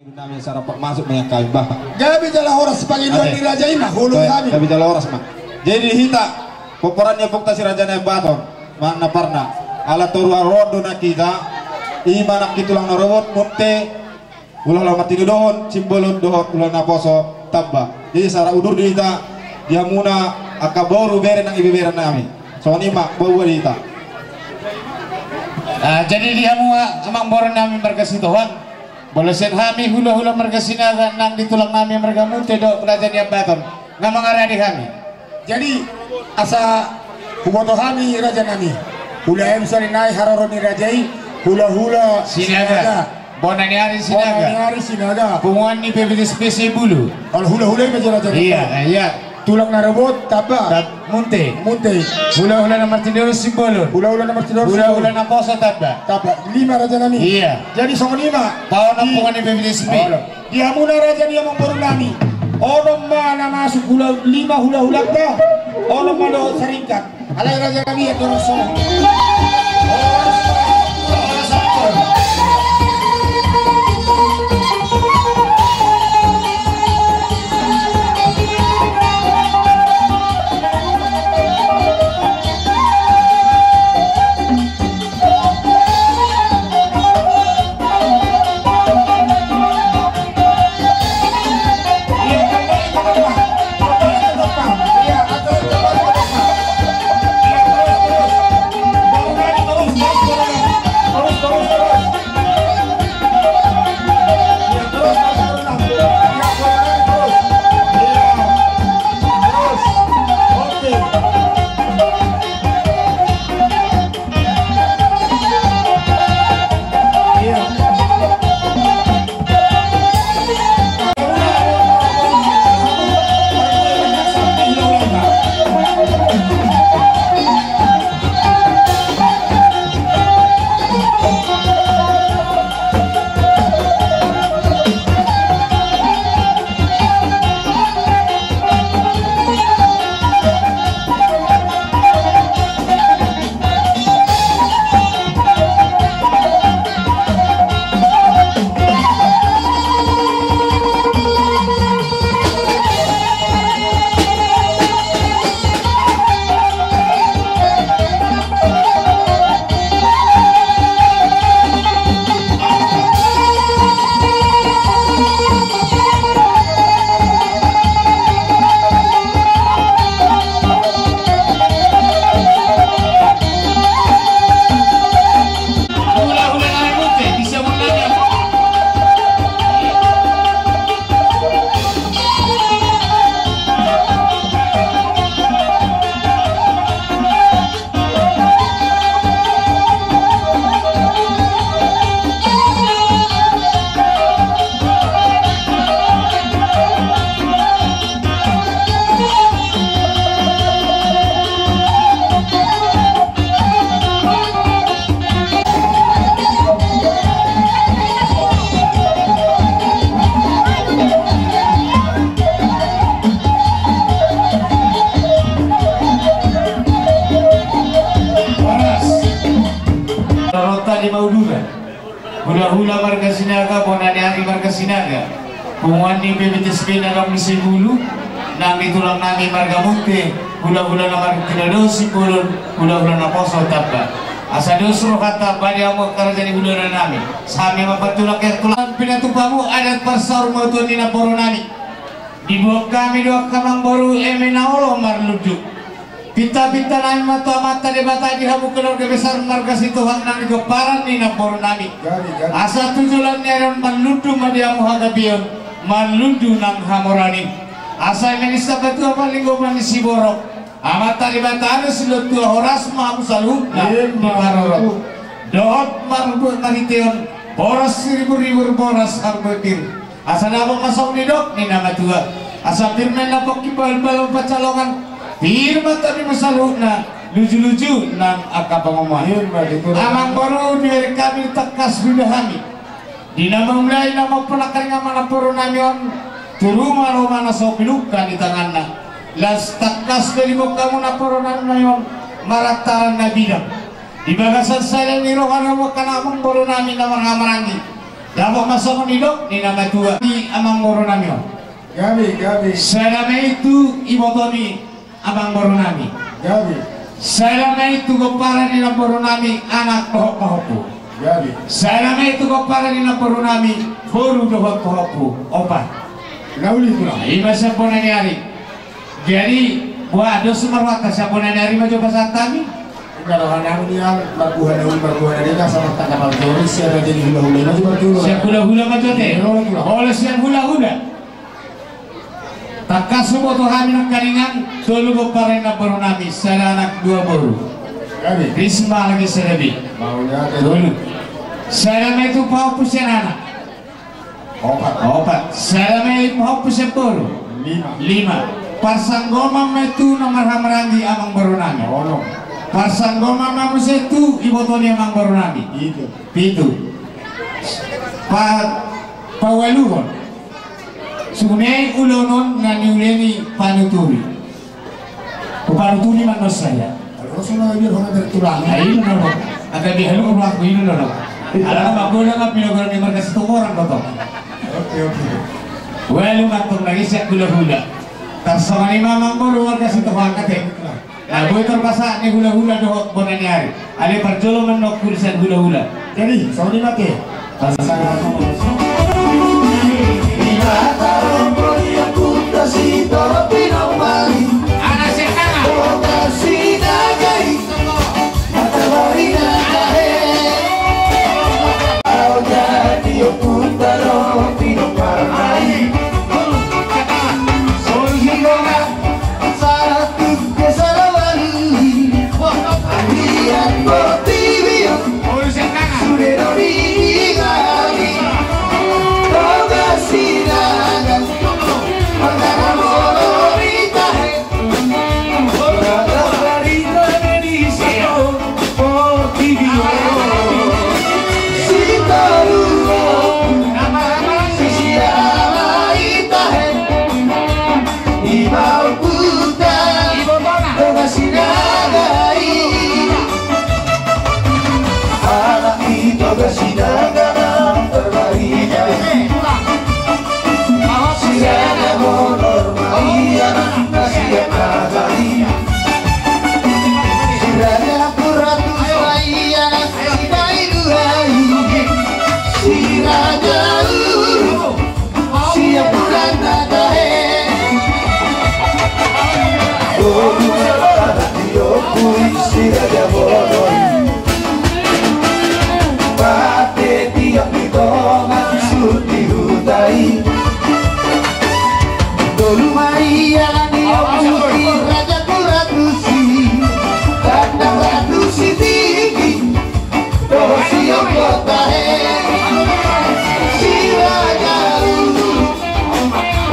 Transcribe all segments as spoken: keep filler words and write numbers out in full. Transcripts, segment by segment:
Nami sarapak masuk ma i angka i bah. Gabe jala horas pangidoan ni raja i ma, hulu nami. Gabe jala horas ma. Jadi hita, pomparan ni ompunta si Raja Nai Ambaton, manang na parna. Ala toru roa do nang hita, i ma nang tulang na robot, Munte, hulahula Martinodohon Simbolon dohot hulahula Naposo Tamba. Jadi sara udur di hita, di hamuna angka boru bere nang ibebere nami. Songon i ma, boa-boa di hita. Ah, jadi di hamu amangboru nami marga Sitohang. Molo sian hami hulahula marga Sinaga nang di tulang nami marga Munte dohot Raja Nai Ambaton, nga mangarade hami. Jadi asa huboto hami raja nami, hula M sarinai haroro ni raja i, hulahula Sinaga. Bona ni ari Sinaga. Bona ni ari Sinaga. Punguan ni P B T S P Sibulu. Olo hulahula i ma raja nami. Iya, iya. Tulang na robot Tamba. Tab-, Munte. Munte. Hulahula na Martinodohon Simbolon. Hulahula na Martinodohon Simbolon. Hulahula Naposo Tamba. Tamba. Lima raja nami. Iya. Jadi songon i ma. Paonom punguan ni P B T S P. Olo. Di hamuna raja ni amangboru nami. Onom ma na masuk hula, lima hulahulanta. Onom ma dohot saringkat. Alai raja nami, ia dorong songon. Horas. Rorota di Maudura. Hulahula marga Sinaga, bona ni ari marga Sinaga. Punguan ni P B T S P na dong di Sibulu, nang di tulang nami marga Munte, hulahula na Martinodohon Simbolon, hulahula Naposo Tamba. Asa dos rohanta bani hamu angka raja ni hulahula nami. Sami ma patulak ya tulang. Pinatupamu adat parsaur matua ni namboru nami. Diboan hami do angka amangboru eme na olo marlundu. Pintapinta nami ma tu Amanta Debata di hamu keluarga besar marga Sitohang nang di gomparan ni namboru nami. Asa tu joloan ni ari on marlundu ma di hamu hagabeon, marlundu nang hamoraon i. Asa eme ni sabatua parlinggoman ni siborok, Amanta Debata do silehon tua horas ma hamu saluhutna di parorot. Dohot marbuat marhiteon boras siriburribur boras harbotir. Asa dapot ma songon nidok ni na matua. Asa pir ma inna pongki, balbal ma pansalongan. Pir ma tabi ma saluhutna, lujuluju nang angka pangomoan. Amangboru, dibereng hami tangkas huida hami. Di na mamulai na mamponakkari nama namboru nami on, tu ruma-ruma na so pinungka ni tanganna. Laos tangkas do diboan hamu namboru nami on, marantara na bidang. Di bagasan sada ni roha na boan angka amangboru nami na marhahamaranggi. Dapot ma songon nidok ni na matua ni amangboru nami on. Gabe, gabe. Sada ma i tu iboto ni amangboru nami. Gabe. Sada ma i tu gomparan ni namboru nami anak dohot pahompu. Gabe. Sada ma i tu gomparan ni namboru nami boru dohot pahompu. Opat. Na uli tulang. Ima sian bona ni ari. Jadi, buat dos marwata sian bona ni ari ma jo pasahat hami. Inda roha nami nian, marbuha na uli, marbuha na denggan, sama tanda parjolo, sian raja ni hulahula, ima jo parjolo. Sian hulahula ma jo ate. Olo, tulang. Olo sian hulahula. Tangkas huboto hami nangkaningan, tolu gomparan ni namboru nami, sada anak dua boru. Gabe. Risma lagi sada be. Mauliate. Tolu. Sada ma i tu pahompu sian anak. Opat. Opat. Sada ma i pahompu sian boru. Lima. Lima. Parsanggoman ma i tu na marhahamaranggi amangboru nami. Onom. Parsanggoman ma muse tu iboto ni amangboru nami. Pitu. Pitu. Pa-, paualuhon. Sumai ulaon on na niuleni panuturi. Hupanuturi ma annon saja. Alo, so na biar hona dari tulang. Ai, ino, no, no. Angka di halu, no, aku, ino, no, no. Ala na magoda ma pinogoran ni marga Situmorang, kotong. Oke, oke. Ualu ma antong lagi sian hulahula. Tarsongon i ma amangboru marga Sitohang ate. Na boi tarpasahat ni hulahula dohot bona ni ari. Ale parjolo ma annon tu sian hulahula. Jadi, songon i ma ate. Pate tiap di tonga suhut di huta i. Tolu ma i ala ni ompu si Raja Kuratusi, kandang Ratu Sititi, dohot si ompu tahe, si Raja Ulu,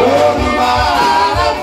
tolu ma anak.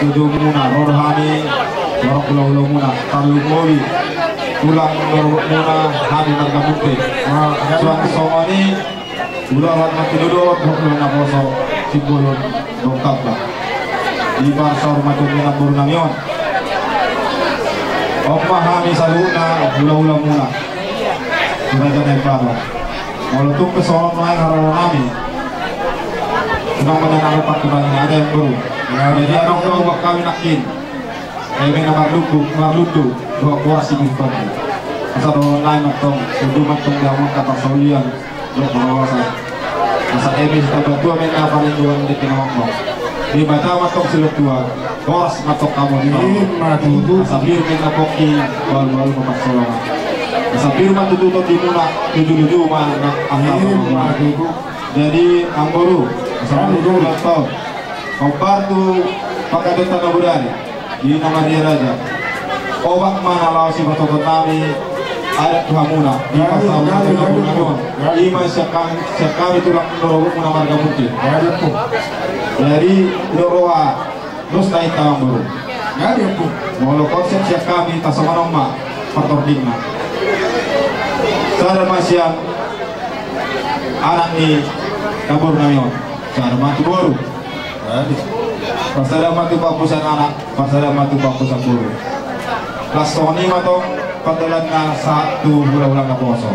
Ujungmuna, ro do hami, ro do hulahula muna, tarlumobi. Tulang, ro do muna, hami marga Munte. Suang songon i, ulaon na tinodohon, dohot na poso, Simbolon dohot Tamba. Di parsaurmatuaon ni namboru nami on. On ma hami saluhutna hulahula muna. Di Raja Naimbaron. Molo tung pe songon on nai haroro nami. Unang ma na narupa tu bangina ate, boru. Jadi adong do buat kami nangkin. Eme na marlundu, marlundu, dohot boras di bintong. Asa dohononnami ma antong, undu ma antong di hamu angka parsaulian, dohot parhorasan. Asa eme sitamba tua ma na paling doan di pinamamong. Debata ma antong silehon tua, boras ma antong hamu di mamong. Ima tutu. Asa pir ma na pongki, balu-balu ma parsolongan. Sambil ma tutu tondimuna, tuju-tuju ma na angka. Jadi amangboru, sambil tutu ulang tahun. Hombar tu pangkataion na bodari, di na marria raja. Obat ma na laho sipatupaon nami adat tu hamuna. Ima sian hami tulang norobokmuna marga Munti. Jadi, didok roha dos na hita amangboru. Molo konsep sian hami, tarsongon on ma partordingna. Sada ma sian anak ni namboru nami on. Sada ma tu boru. Parsada ma tu pahompu sian anak, parsada ma tu pahompu sian boru. Laos songon i ma tong pandohanna sahat tu hulahula naposo.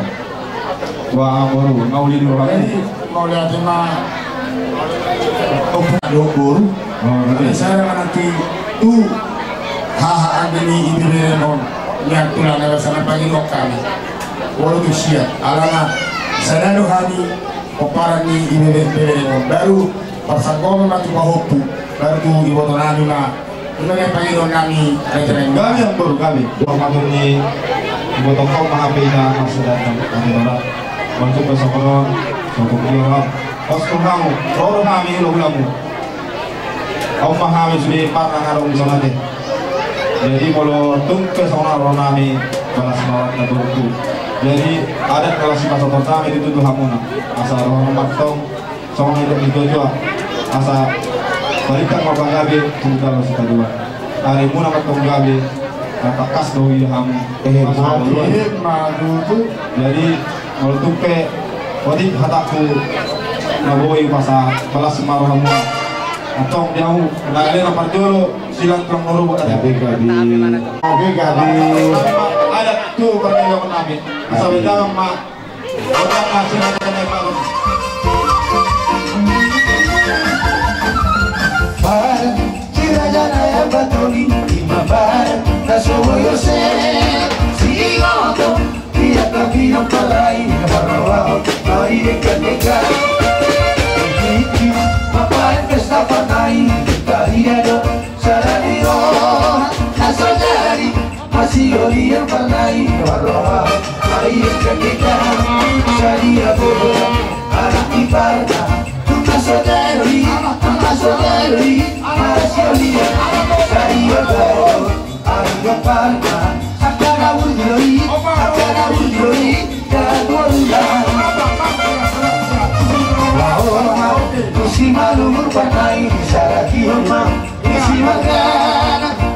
Wah, boru, nga uli di roha. Jadi, mauliate ma. Boru. Sada ma nanti tu haha anggi ni ibebere on. Nian tulang na rasana pangido hami. Molo tu sian, alana sada do hami pomparan ni ibebere on. Baru parsanggoman ma tu pahompu, baru tu iboto nami ma. Ima na pangidoan nami. Gabe amangboru, gabe. Dua patur ni iboto on ma hape ina maksud dan kami ora. Bantuk besokoron, sotung dia ora. Os tu hamu, roro hami hulahulamu. On ma hami sude parna ngarong di sonate. Jadi molo tung pe songon ro nami balas mawat na borungku. Jadi adat na laos sipasahaton nami tutu tu hamuna. Asa roha na mantong. Songon na didok ni tua-tua, asa balintang ma pagabe, tu dalan sitadoan. Arimuna ma tong gabe, na tangkas do huida hamu. Jadi molo tung pe otik hatangku na boi, asa balas ma rohamu. Antong di hamu na ale na parjolo silang tulang norobok. Gabe gabe. Gabe gabe. Adat tu parjolo nami. Asa bedangan ma. Barat, si raja na ya batoli, ima barat na so boi ose. Sigoto, dia ka pinompar ai, na marroha, ai deka-deka. Hiti, mapain pesta parna i, taida do, sada ni roha na so jadi. Masiolian parna i marroha, ai deka-deka. Sadia boha anak ni parna, tung na so jadi, tung na so jadi. Masiolian, sadia boha anak ni parna, angka na burju do i, angka na burju do i. Dua ulang laho ma tu Simalungun parna i, disarahon ma tu Simarga,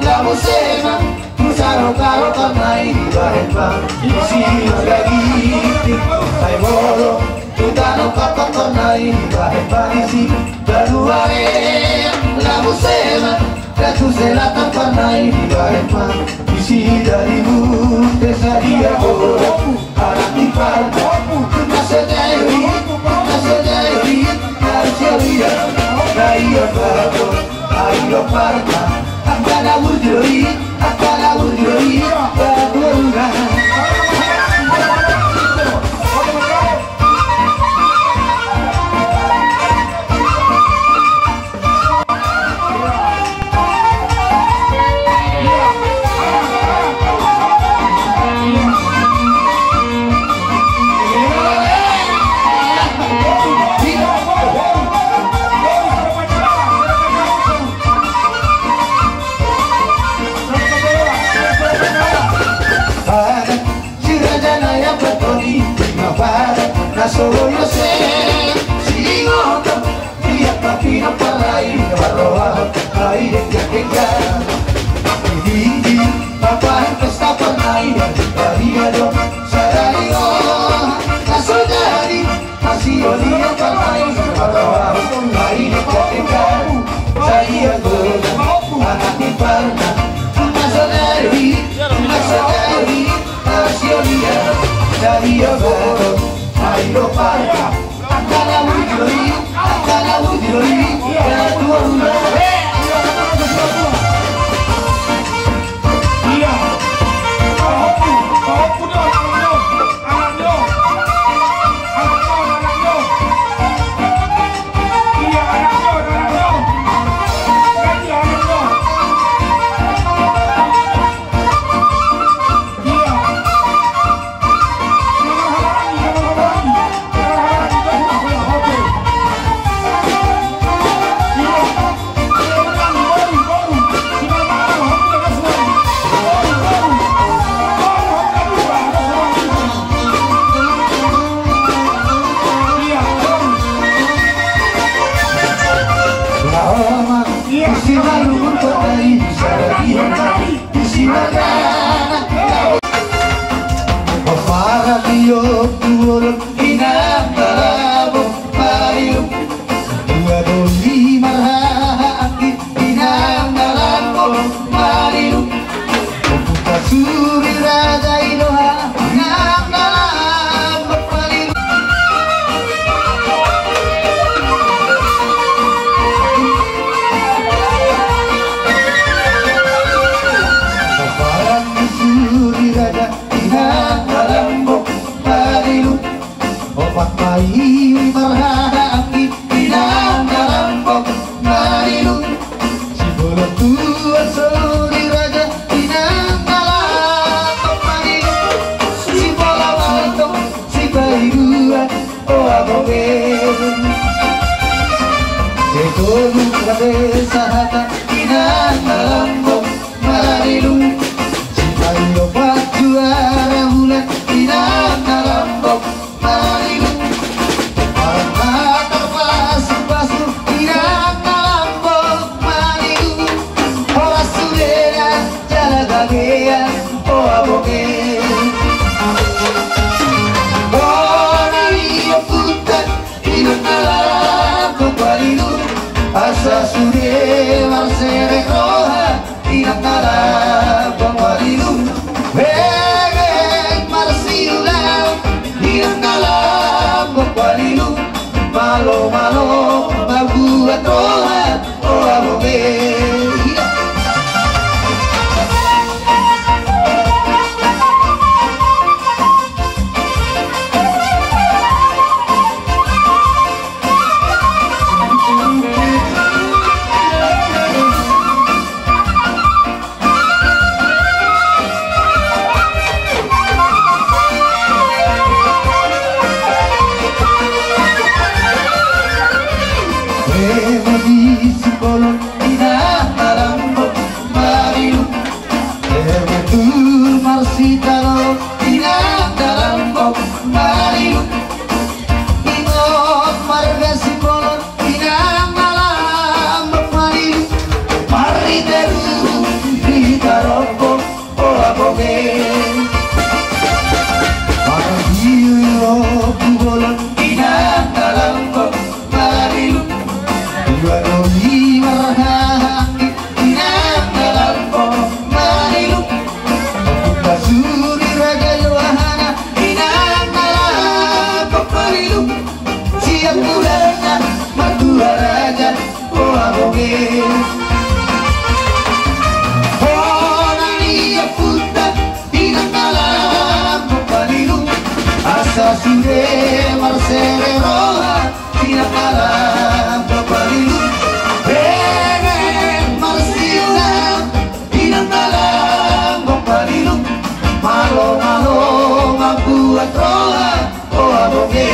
laho muse ma tu Saro-karo parna i, dibahen ma tu Simarga Ginting. Ai molo tu Tano Kapang parna i, dibahen ma di Sidaluaren, laho muse ma tu Selatan parna i, dibahen ma di Sidalimunte. Sadia boha anak ni parna, tung na so jadi, tung na so jadi. Masiolian, sadia boha anak ni parna, angka na burju do i, angka na burju do i. Dua ulang. Si raja na ya batoli, ima barat na so boi ose. Sigoto, dia ka pinompar ai, na marroha, ai deka-deka. Di tingki, mapain pesta parna i, taida do, sada ni roha na so jadi. Masiolian parna i, na marroha, ai deka-deka. Sadia boha anak ni parna, tung na so jadi, tung na so jadi. Masiolian, sadia boha anak ni parna, angka na burju do i, angka na burju do i. Dua ulang. Inang na lambok malilu. Dua doli marhaha anggi, inang na lambok malilu. Ompunta Suri Raja i do aha, inang na lambok malilu. Sabarang ni Suri Raja, inang na lambok malilu. Opat ma i marhaha anggi, inang na lambok malilu. Sibolon tuan Suri Raja, inang na lambok malilu. Sibola Malto, Sipaidua, o abonge. Setolu ma desa hata, inang na lambok malilu. Sipaidua, Juara Bulan, inang na lambok malilu. Parang matar pasupasu, inang na lambok malilu. Horas sudena jala gabe, o abonge. Bona ni ompunta, inang na lambok malilu. Asa sude marserep roha, inang na lambok malilu. Bege marsiulang, inang na lambok malilu. Malo malo mambuat roha, o abonge. Ema di singkolon, inang na lambok malilu. Ema tu marsitalo, inang na lambok malilu. Ingot marga singkolon, inang na lambok malilu. Marhite ruhut, hita rombong, o abonge. Marhite ruhut, hita rombong, inang na lambok malilu. Dua doli marhaha anggi, inang na lambok malilu. Ompunta Suri Raja Yohana, inang na lambok malilu. Siap bulan na martua raja, o abonge. Bona ni ompunta, inang na lambok malilu. Asa sude marserep roha, inang na lambok malilu. Bege marsiulang, inang na lambok malilu. Malo malo mambuat roha, o abonge.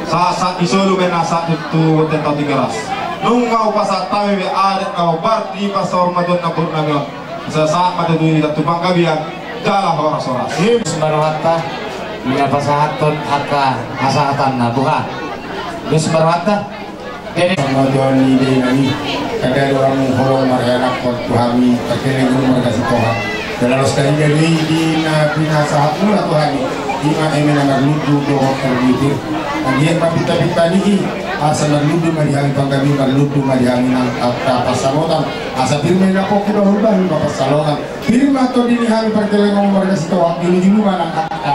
Sahat-sahat ni solu pe na sahat tu bontean Tigaras. Nunga hupasahat hami be adat na hombar di pansamotan na buruk nami on. Sahat-sahat ma tutu hita tu panggabean jala horas-horas. Dos ma rohanta, na pasahathon angka hasahatan na boha. Dos ma rohanta. Jadi, sama Tuhan ni dei nami, kada do hamu holong marhianakkon tu hami, parkelengon marga Sitohang. Jala los hami gabe i di na pinasahatmuna tu hami, i ma eme na marlundu dohot parbitir. Anggiat ma pinta-pinta ni i, asa marlundu ma di hami panggabean, marlundu ma di hami nang angka pansamotan, asa pir ma i na pongki dohot bahul ma pansalongan. Pir ma tondi ni hami parkelengon marga Sitohang, jolo-jolo ma nang angka.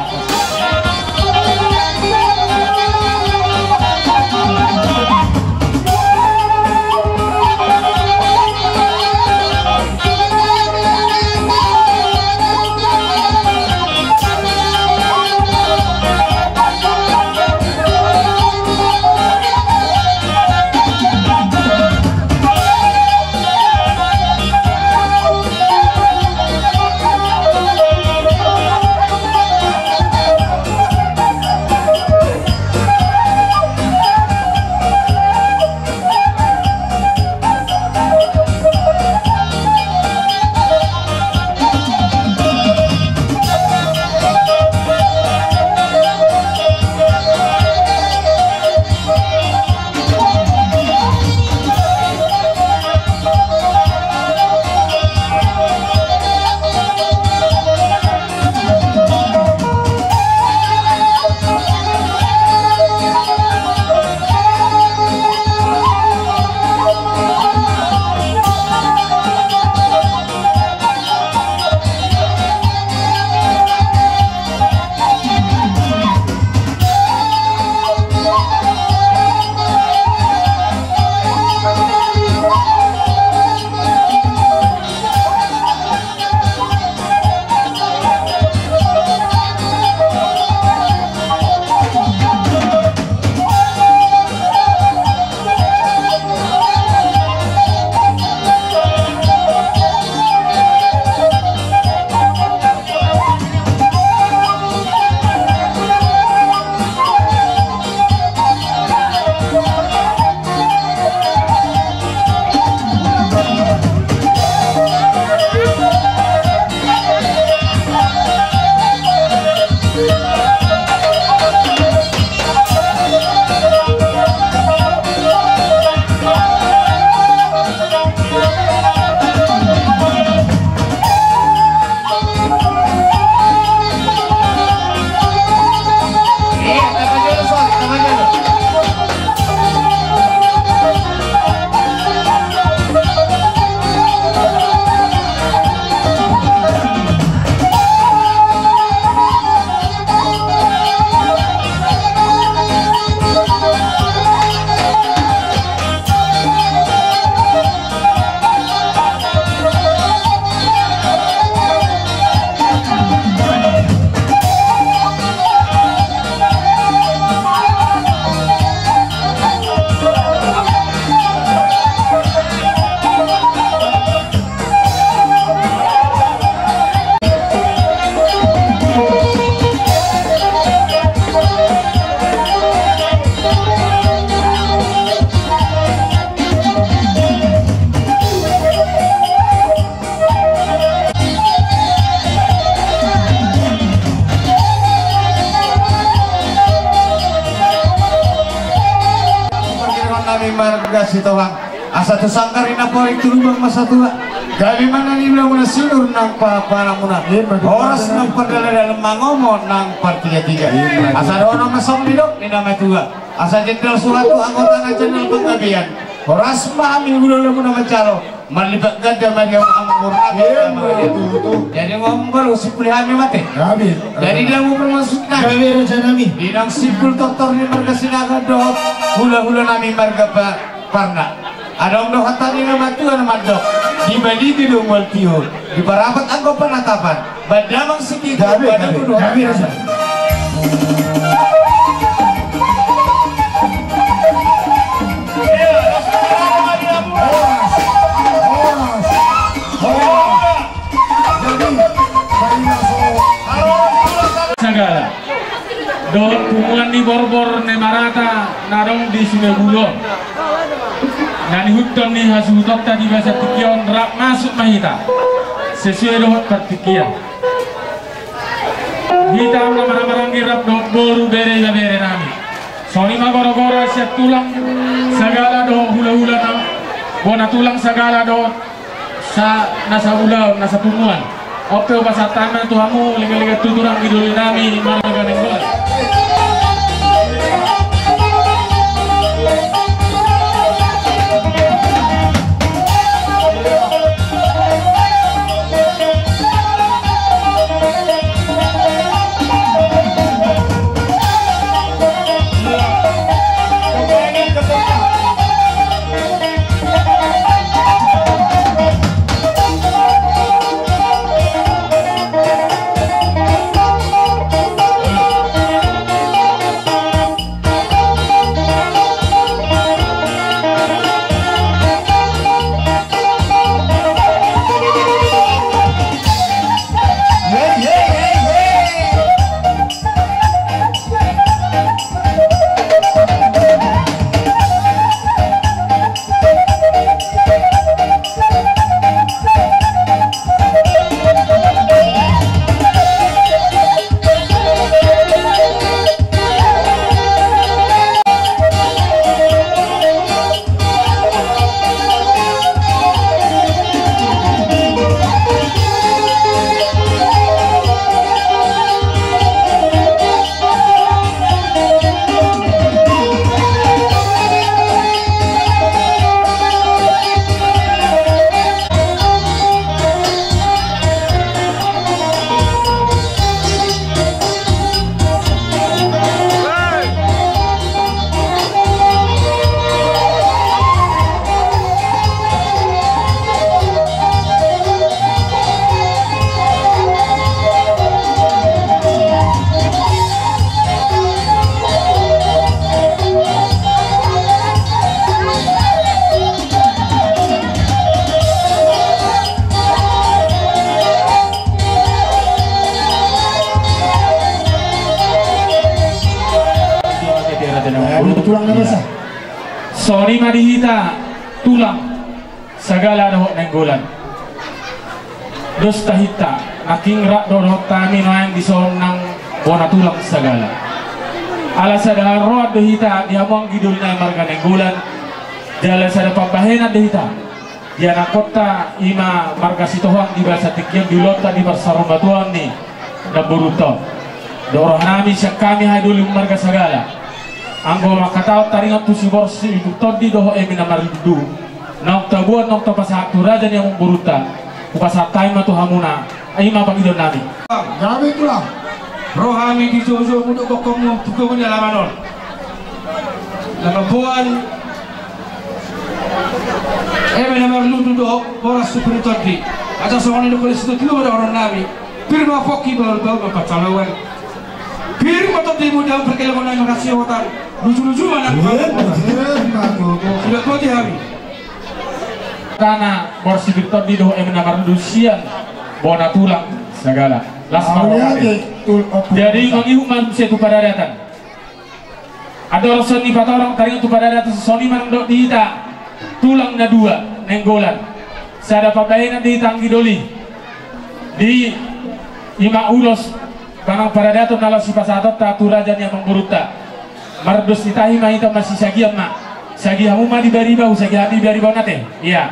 Sitohang, asa tu sanggar i na porik tu lubang ma satua. Gabe ma na niula muna sinur nang pahapahanmuna. Horas nang pardalan-dalan mangomo nang partigatiga. Asa dohonon ma songon nidok ni na matua. Asa jendal suhatu anggotana jendal panggabean. Horas ma hami hulahula muna manjalo. Marlipat ganda ma di hamu amang borhat. Jadi ngomong baru simpul hami mate. Jadi dia mau bermaksud nami. Di nang simpul tortor ni marga Sinaga dohot hulahula nami marga Pa- Parna. Adong do hata ni na matua na mandok, di baligi do mual tio, di parapat anggo panatapan, ba damang siki. Gabe, gabe, gabe. Horas, horas, horas. Jadi, Sagala dohot punguan ni borbor ni marata na adong di Sumebulon, na nihuthon ni hasuhutonta di bagasan tingki on, rap masuk ma hita sesuai dohot partingkian. Hita na marhahamaranggi rap dohot boru, bere, ibebere nami. Songon i ma gora-gora sian tulang Sagala dohot hulahula na bona tulang Sagala dohot sa na saulaon na sapunguan. On pe hupasahat hami ma tu hamu, lenggan-lenggan tutu anggi doli nami marga Nainggolan. Songon i ma di hita tulang Sagala dohot Nainggolan. Dos tahinta, nangkin rap do dohot hami nuaeng dison nang bona tulang Sagala. Ala sada haroroan do hita di hamu anggi doli nami marga Nainggolan. Jala sada pambahenan do hita di anakkonta, i ma marga Sitohang di bagasan tingki on, di ulaonta di parsarumatuaon ni namborunta on. Dok roha nami sian hami haha doli marga Sagala, anggo manghatahon taringot tu si Borsipir Tondi dohot eme na marlundu, naung taboan naung tapasahat tu raja ni amangborunta, hupasahat hami ma tu hamuna, i ma pangidoan nami. Gabe tulang. Ro hami di joujoumu dohot gokhonmu tu gogo ni alaman on, na mamboan eme na marlundu dohot Borsipir Tondi. Asa songon i do pola situtu ma dohonon nami. Pir ma pongki, bahul-bahul ma pansalongan. Pir ma tondimu, dang pargellengon nami marhasihotan. Luju-luju ma nang. Sudah boti hami. Tana Borsipir Tondi dohot eme na marlundu sian bona tulang Sagala. Las ma roha. Jadi mangihut ma muse tu paradatan. Andorang songon i patorang taringot tu paradatan, songon i ma nang dok di hita tulang na dua Nainggolan. Sada pambahenan di hita anggi doli, di i ma ulos manang paradaton na laos sipasahatonta tu raja ni amangborunta. Mardos ni tahi ma hita, masisagian ma. Sagi hamu ma di bariba, sagi hami di bariba on ate. Ia.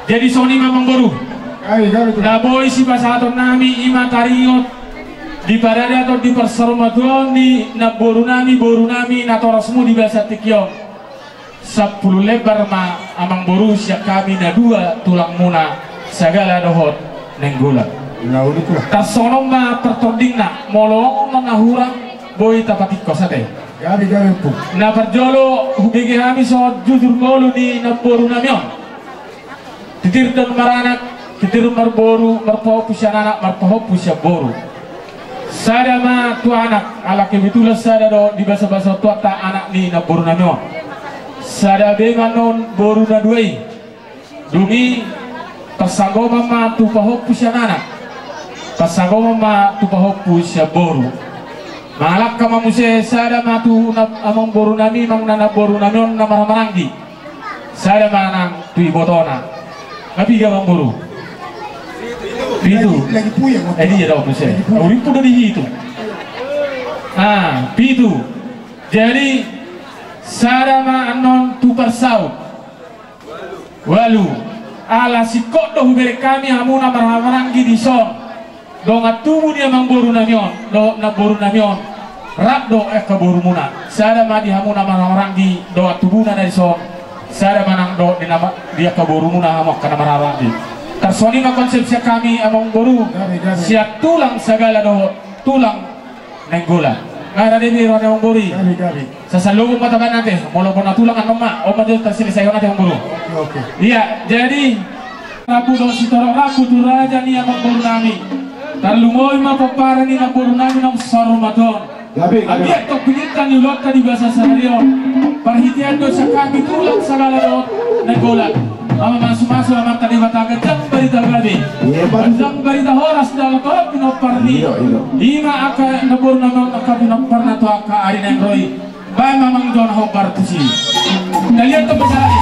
Jadi songon i ma amangboru. Ai, gabe tu. Na boi sipasahatonnami i ma taringot di paradaton di parsaurmatuaon ni namborunami, borunami natorasmu di bagasan tingki on. Sampulu lembar ma amangboru sian hami na dua tulangmuna Sagala dohot Nainggolan. Na uli pula. Tarsongon on ma partordingna, molo on na hurang boi tapatingkos ate. Gabe, gabe, Ompu. Na parjolo hubege hami songon jujur ngolu ni namborunami on. Titir do maranak, titir marboru, marpahompu sian anak, marpahompu sian boru. Sada ma tu anak, ala kebetulan sada do di basa-basa tuanta anak ni namborunami on. Sada be ma annon boru na dua i. Dung i parsanggoman ma tu pahompu sian anak. Parsanggoman ma tu pahompu sian boru. Mangalangka ma muse sada ma tu na-, amangborunami, manang na namborunami on na marhahamaranggi. Sada ma nang tu ibotona. Na piga amangboru? Pitu. Lagi, lagi puyang, Ompu. Eh, dia do muse. Lagi puyang. Au rimpu do di hitu. Ah, pitu. Jadi sada ma annon tu parsaut. Ualu. Ala singkop do hubereng hami hamu na marhahamaranggi dison. Dongan tubu ni amangborunami on dohot namborunami on, rap do angka borumuna. Sada ma di hamu na marhahamaranggi dongan tubuna na dison. Sada ma nang dohot di nama, di angka borumuna hamu angka na marhahamaranggi. Tarsongon i ma konsep sian hami amangboru. Gabe, gabe. Sian tulang Sagala dohot tulang Nainggolan. Nga rade be roha ni amangboru i. Gabe, gabe. Sasaluhutna ma tabaen ate, molo bona tulang annon ma, on ma jo tarselesaihon ate amangboru. Oke, oke. Ia, jadi rambu dohot sitorop rambu tu raja ni amangborunami. Tarlumobi ma pomparan ni namborunami naung saurmatuaon. Gabe, gabe. Anggiat tong pinillit ni ulaonta di bagasan sadari on. Parhitean do sian hami tulang Sagala dohot Nainggolan. Mamasu-masu Amanta Debata, ganjang barita gabe. Iya, Pak. Ganjang barita horas dalan torop pinompar ni. Iya, iya. I ma angka namborunami on angka pinomparna tu angka ari naeng ro i. Baen ma amang jo na hombar tusi. Dalian tu pasari.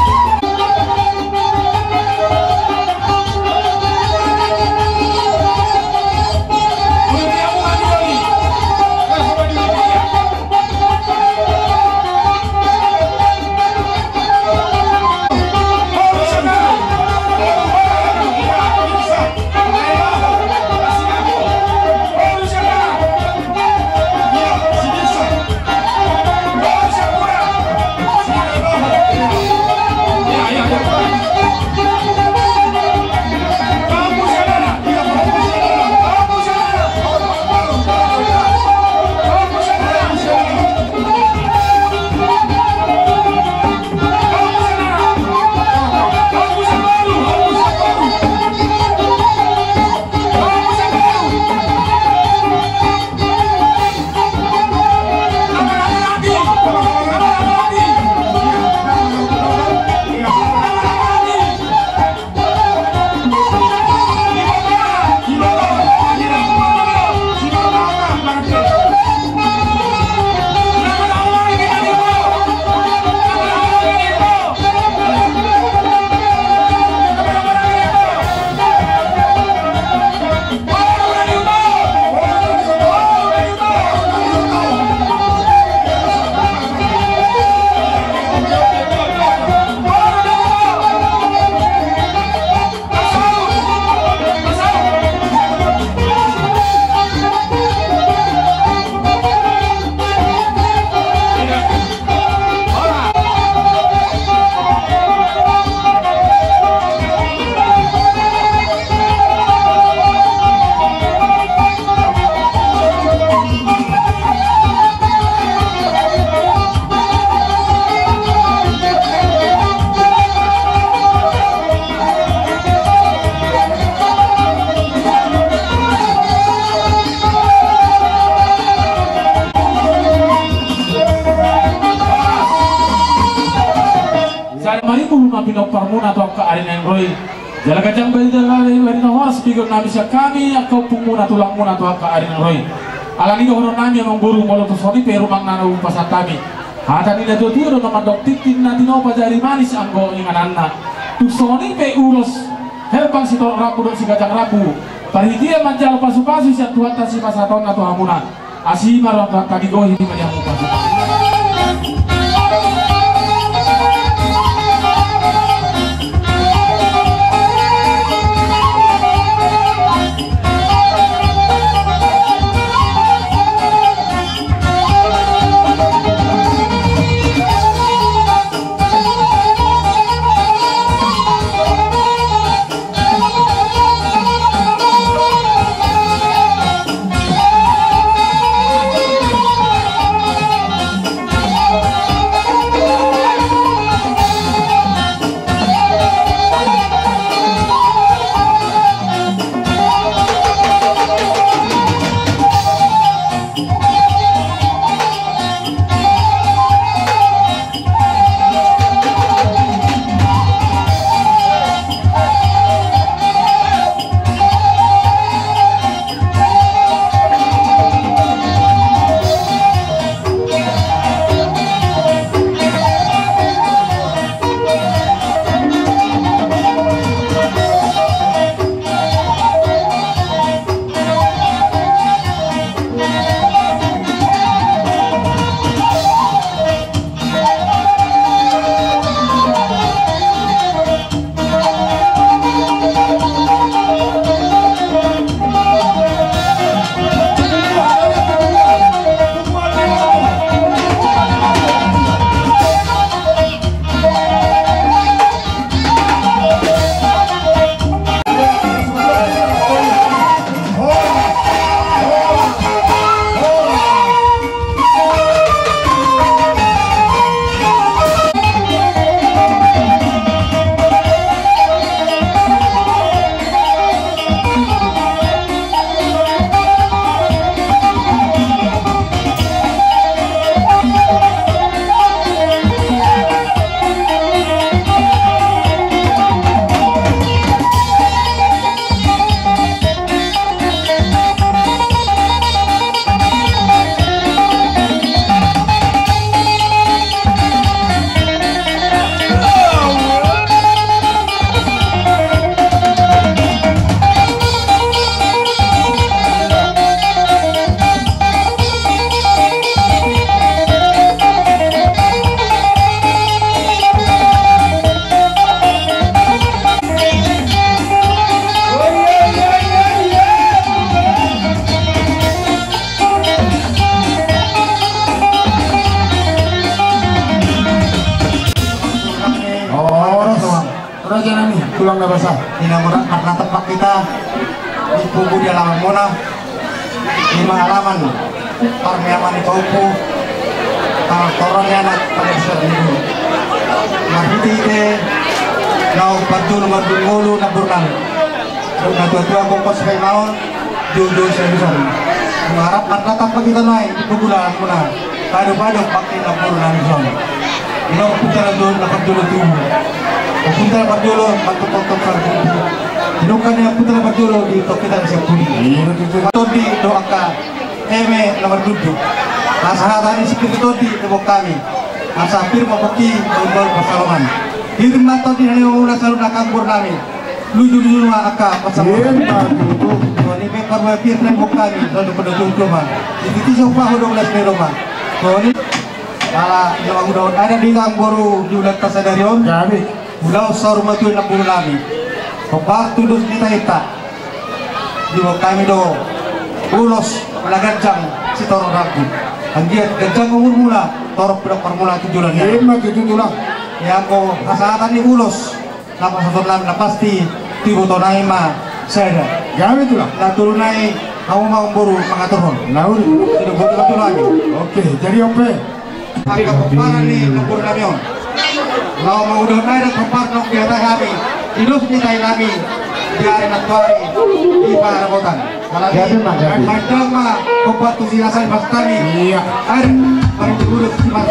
Sada ma i boru ma pinomparmuna tu angka ari naeng ro i. Jala ganjang barita gabe, barita horas pigot nami sian hami angka ompungmuna tulangmuna tu angka ari naeng ro i. Alani i dohonon nami amangboru, molo tung songon i pe rumangna na hupasahat hami. Hata ni natuatua do na mandok, tintin na tinopa jari manis anggo ingananna. Tung songon i pe ulos herbang sitorop rambu dohot siganjang rambu. Parhitean manjalo pasupasu sian Tuhanta sipasahatonna tu hamuna. Asi ma roha Tuhanta, digohi ma di hamu pasupasu. Na basa, di na mura, karna tempat kita di pugu di alaman muna, di ma alaman parmeaman ni pahompu, partoron ni anak, parmeaman ni guru. Marhite-hite naung parjolo mardungolu na burnan. Natua-tua kongkos haimaon, jojo salusan. Mengharap karna tempat kita naik di pugu di alaman muna. Pado-pado pake na puru na nison. Ino punta na jolo na parjolo tubu. Punta na parjolo mantotop parjolo. Ino kan na punta na parjolo di tokita na siapuli. Tondi do angka eme na marjujung. Asa hata ni sipir tondi do bok kami. Asa pir ma bokki baru pasalongan. Pir ma tondi na nima muna salu na kangbur nami. Luju-luju ma angka pasamutan. Ima tutu. Soni pe parbuat pir na bok kami, soni pada tutu ma. Iti tiso paho dong las ni roma. Soni. Ala, ino udah ada di nang boru di ulang ta sadari on. Jadi. Udah saur matua na boru nami. Pembantu dos kita ita. Di bok kami do. Ulos, ala ganjang, si toro ragu. Anggiat ganjang umur muna, toro pidok parmula tujulan ya. Ima tutu tulang. Ya, ko, hasahatan ni ulos. Na pasahaton nami na pasti, tu iboto nami ma sada. Gabe tulang. Na tolu nai, hamu ma umboru mangaturhon. Na uli. Sudah boto tulang. Oke, jadi ope. Angka pomparan ni umboru nami on. Laho mangudahon nai da pomparan nong biasa hami. Idos ni tai nami. Di ari na tuari. Di paharabotan. Jadi, Mak, jadi. Main-main dong, Mak. Kompak tu si Hasan Bastami. Iya. Ayo, mari duduk di Mas.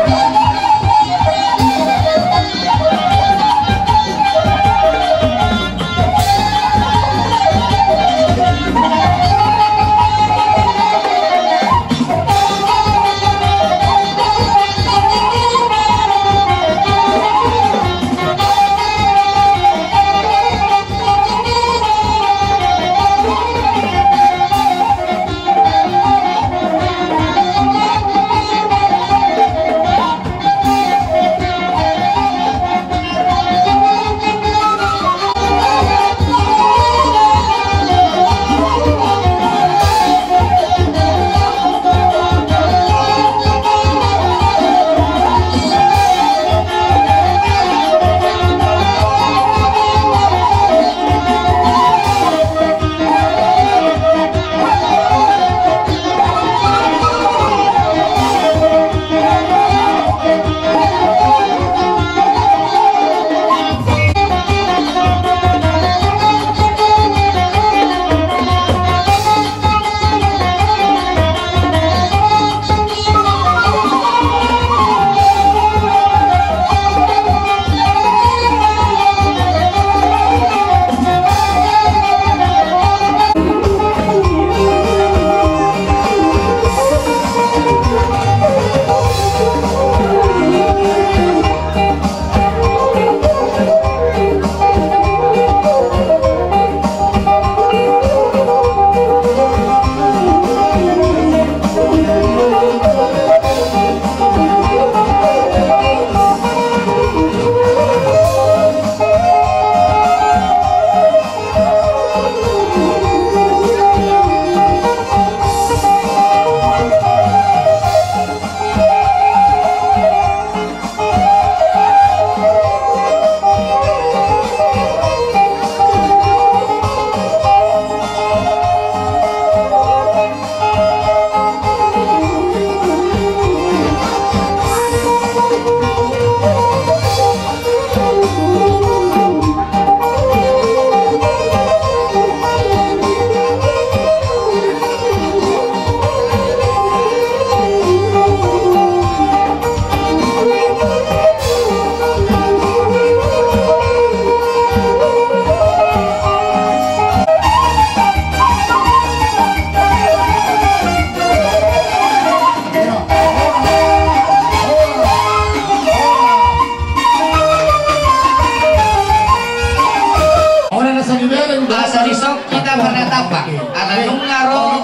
Asa dison hita marnatampak. Ala nunga ro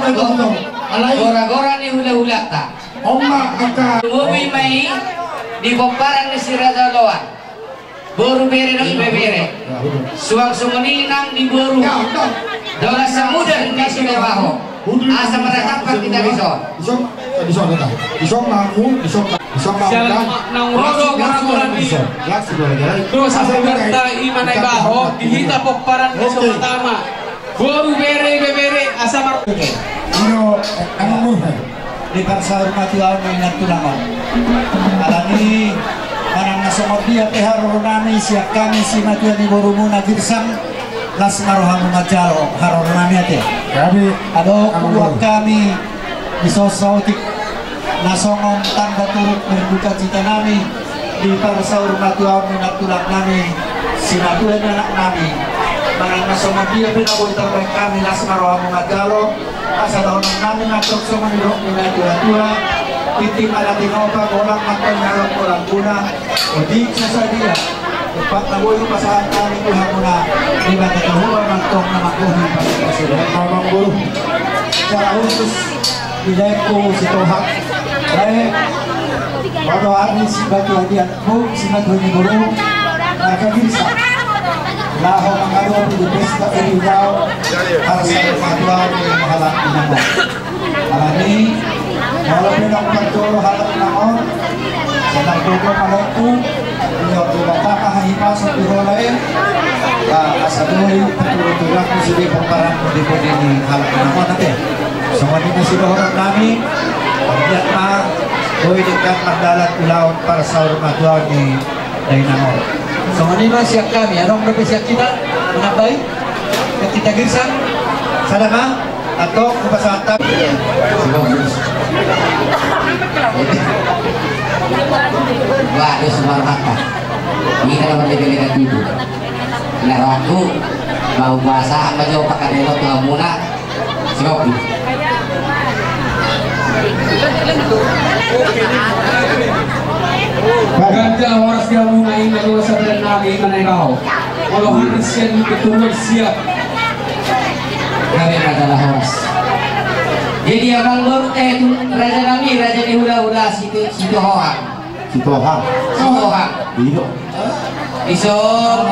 gora-gora ni hula-hulanta. Lumobi ma i di pomparan ni si Raja Oloan. Boru, bere dohot ibebere. Suang songon i nang di boru Dona Samudar ni Sidabaho. Asa marnatampak hita dison. Dison, dison, dison. Dison ma hamu, dison. Sian naung ro do paraturan i. Dosa saudara i ma na ibaho di hita pomparan ni Sobatama. Boru, bere, ibebere asa mar. Ino, eh, anu murhe. Di parsaur matuaon ni nantulang on. Alani manang na songon dia pe haroronami sian hami simatua ni borumuna Girsang. Las ma rohamu manjalo haroronami ate. Adong hubuat hami di son saotik na songon tanda turut berdukacitanami di parsaur matuaon ni nantulangnami simatua ni anaknami. Manang na songon dia pe na boi tarbahen hami, las ma rohamu manjalo. Asa dohononnami ma tong songon nidok ni natuatua: Tintin ma na tinopa, golang ma tong na lam golang guna. Otik sasadia. Ompat na boi hupasahat hami tu hamuna, Debata Jahowa ma tong na manggohi. Secara khusus di laengku Sitohang. Baik. Molo ari simatua ni anakmu, simatua ni boru, marga Girsang, laho mangadopi di pesta ulang tahun parsaur matuaon ni halak Inang on. Alani molo pe ndang parjolo halak Inang on, sai targogo ma laengku. Ia, Debata ma hahipason di hola i. Ba asa boi paturu-turangku sude pomparanmu di pudi ni halak Inang on ate. Songon i ma sidohononnami. Anggiat ma boi denggan mardalan ulaon parsaur matuaon ni dainang on. Songon i ma sian hami, adong dope sian hita manambai? Sian hita Girsang, sada ma. Antong hupasahat hami. Waduh, sumarmata. Ini kan apa, lega-lega tutu. Nah, aku mau puasa, apa jawab pakai delo tu hamuna. Siap. Ganjang horas di hamuna, ima dua saudara nami, ima na ibaho. Molo hami sian keturunan siap. Kami adalah horas. Jadi abang baru, eh, tu raja nami, raja ni hula-hula Situ, Sitohang. Sitohang. Sitohang. Iya. Ison.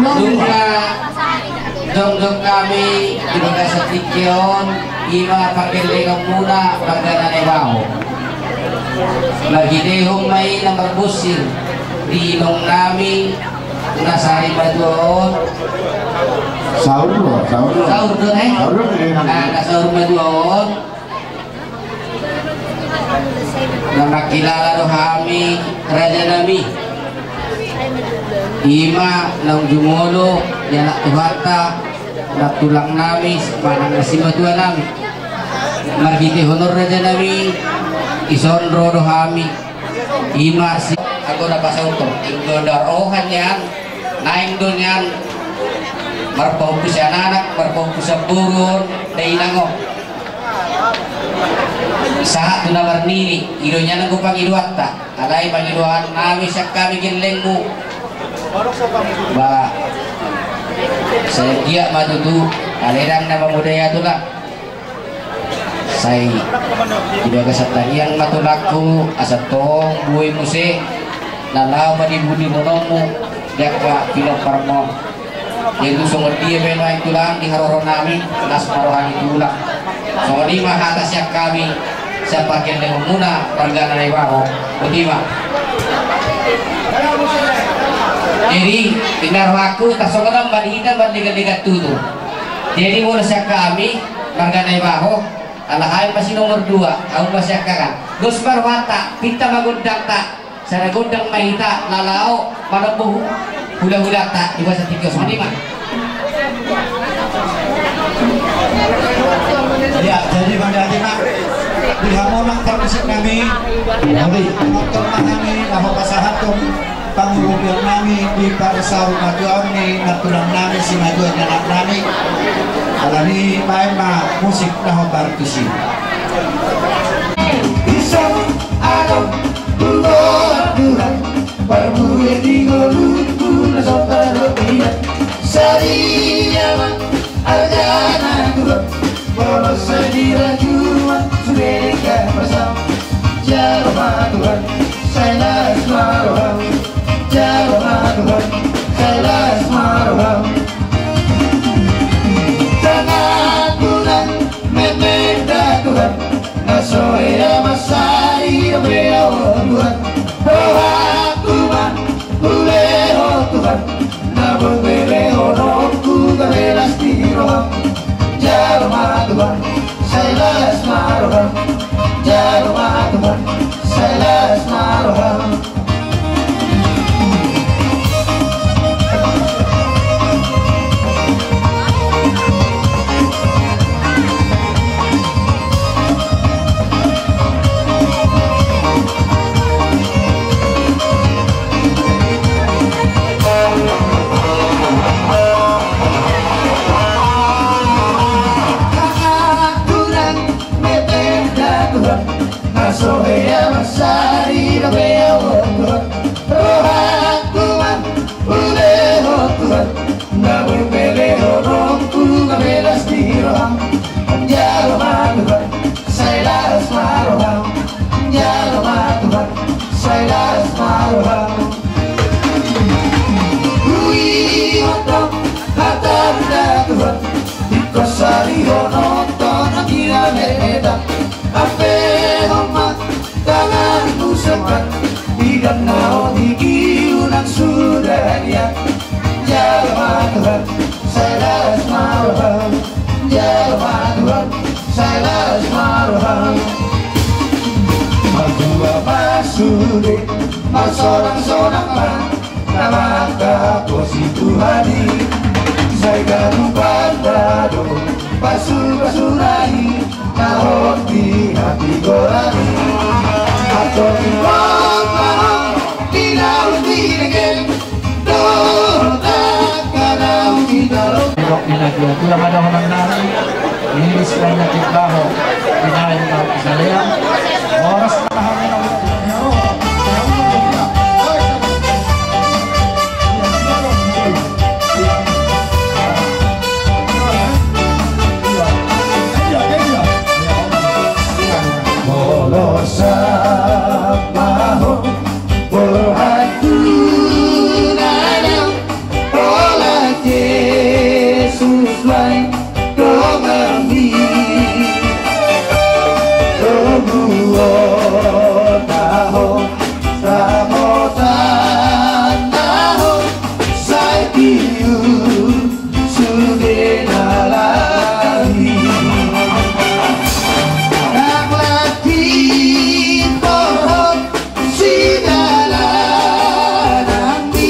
Nunga jongjong hami di bagasan tingki on, ima panggellengonmuna marga na ibaho. Marhitehon ma i na marbonsir di inong nami na sarimatua on. Saur do, saur do. Saur do, eh? Saur do, eh. Nah, na saur matua on. Na mangkilala do hami raja nami. Ima naung jumolo ni anak Tuhanta, nantulang nami, manang na simatua nami. Marhitehon on raja nami, ison ro do hami. Ima si anggo na pasaut on, anggo na roha nian, naeng do nian marpahompu sian anak, marpahompu sian boru on, dainang on. Sahat tu na marnini, i do nian anggo pangidoanta, alai pangidoan nami sian hami gellengmu. Ba, sai anggiat ma tutu, alai ndang na mamodai ate lah. Sai di bagasan tangiang ma tulangku, asa tong boi muse na laho panimbulihononmu di angka pinomparmu on. Jadi tu songon dia pe nuaeng tulang di haroro nami, las ma roha ni tulang. Songon i ma hata sian hami, sian panggellengonmuna marga na ibaho. Botima. Jadi inna rohangku, tarsongon on ma di hita marlega-lega tutu. Jadi molo sian hami marga na ibaho, ala hami ma si nomor dua, hamu ma sian hamu. Dos ma rohanta, pinta ma gondangta, sada gondang ma hita na laho manombo hu-, hula-hulanta di bagasan tingki on, songon i ma. Ya, jadi mangihut ma di hamu nang parmusik nami. Jadi nonton ma hami laho pasahathon pangurupion nami di parsaur matuaon ni nantulang nami, simatua ni anak nami. Alani baen ma musik na hombar tusi. Isam adong dua Tuhan, parmuli di ngolungku na sombaro ina. Sadia ma argana Tuhan, molo sai dirajuma sude ingkon marsam. Jalo ma Tuhan, sai las ma roham. Jalo ma Tuhan, sai las ma roham. Tangan Tuhan, memenda Tuhan, na so hea masa. Jalo ma Tuhan, sai las ma roham. Jalo ma Tuhan, sai las ma roham. Martua ma sude, marsonangsonang ma, na mangkaposi Tuhan i. Sai ganup hata do pasupasuna i, na hot di hatigoran i. Antong ingkon ma ho di na uli di dengke, dohot angka na hujalo. Dok di na dia tulang ada honang nami. Ini istilahnya kita ho. Di na ingkon salean. Horas. Molo sahat ma ho, borhat tu na dao, holan Jesus ma i donganmi. Toguon ma ho, ramotan ma ho, sai tiur sude na lahi. Nang latih porhot sidalananmi,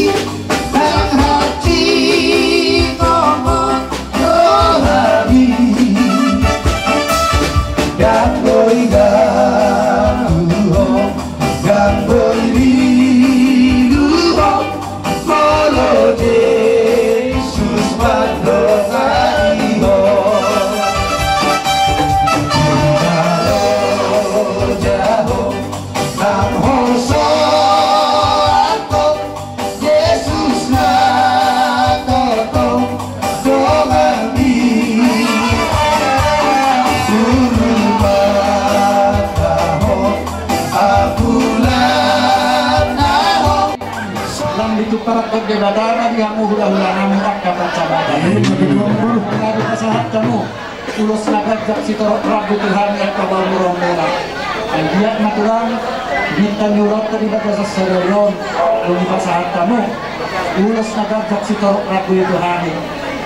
nang hansit tongon rohami. Ndang boi ganggu ho, ndang boi lilu ho, molo Jesus mandongani ho. Jalo jaho nang holsoan ho, Jesus na tongtong donganmi. Suru ma ho, ampunan na ho. Lam ditumpahon Debata ma di hamu hulahula nami angka pansamotan. Lam dipasahat hamu ulos na ganjang sitorop rambu tu hami angka pamoruonmuna. Anggiat ma tulang, bintang ni ulaonta di bagasan sadari on, dung dipasahat hamu ulos na ganjang sitorop rambu i tu hami.